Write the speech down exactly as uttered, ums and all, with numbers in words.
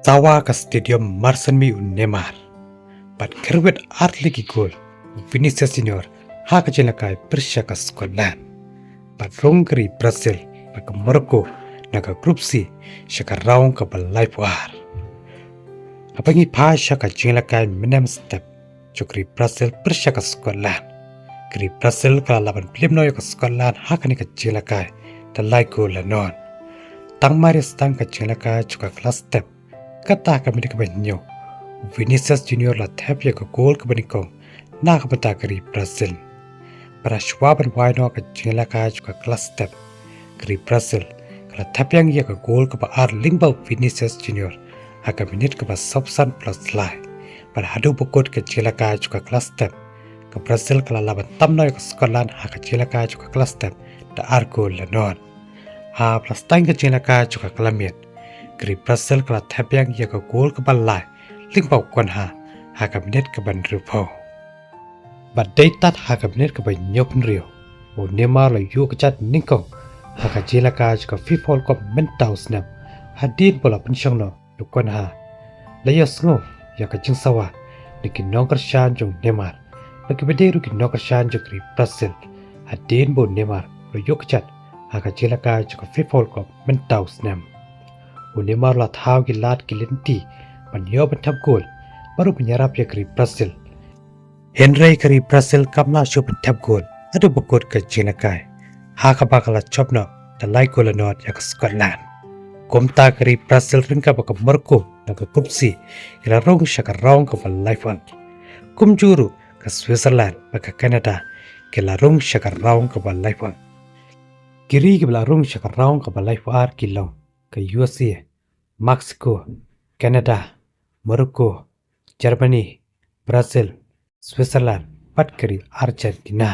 Sawa ka stadium mar shen mih u Neymar. Bad kyrwit ar tylli ki gol u Vinicius Junior ha ka jingïalehkai pyrshah ka Scotland. Bad rung ka ri Brazil bad ka Morocco na ka Group C sha ka round kaba laiphew ar. Haba ngi phai sha ka jingïalehkai mynne mynstep jong ka ri Brazil pyrshah ka Scotland. Ka ri Brazil ka la lah ban pynlip noh ïa ka Scotland ha kane ka jingïalehkai da lai gol la nod. Tang mar ïa sdang ka jingïalehkai jong ka kylla step, kata ka minit kaba hynñiew, u Vinicius Junior la thep ïa ka gol kaba nyngkong na ka bynta ka ri Brazil. Bad hashwa ban wai noh ka jingïalehkai jong ka kylla step, ka ri Brazil ka la thep biang ïa ka gol kaba ar lyngba u Vinicius Junior ha ka minit kaba sawphew san plus lai. Bad haduh ba kut ka jingïalehkai jong ka kylla step, ka Brazil ka la lah ban tam noh ïa ka Scotland ha ka jingïalehkai jong ka kylla step da ar gol la nod. Haba la sdang ka jingïalehkai jong ka kylla miet, ka ri Brazil ka la thep biang ïa ka gol kaba lai lyngba u Kounha ha ka minit kaba hynriewphew. Bad dei tad ha ka minit kaba hynñiewphew hynriew ba u Neymar u la ïuh kjat nyngkong ha ka jingïalehkai jong ka FIFA World Cup mynta u snem, hadien ba u la pynshong noh ïa u Kounha. La ïohsngew ïa ka jingsawa na ki nongkyrshan jong u Neymar bad kiba dei ruh ki nongkyrshan jong ka ri Brazil, hadien ba u Neymar u la ïuh kjat ha ka jingïalehkai jong ka FIFA World Cup mynta u snem. U Neymar u la thaw ki lad ki lynti ban ïoh ban thep gol bad ruh ban ïarap ïa ka ri Brazil. Hynrei ka ri Brazil kam lah shuh ban thep gol haduh ba kut ka jingïalehkai, ha kaba ka la jop noh da lai gol la nod ïa ka Scotland. Kumta ka ri Brazil ryngkat bad ka Morocco na ka Group C ki la rung sha ka round kaba laiphew ar. Kumjuh ruh ka Switzerland bad ka Canada ki la rung sha ka round kaba laiphew ar. Ki ri kiba la rung sha ka round kaba laiphew ar ki long ka U S A, Mexico, Canada, Morocco, Germany, Brazil, Switzerland bad ka ri Argentina.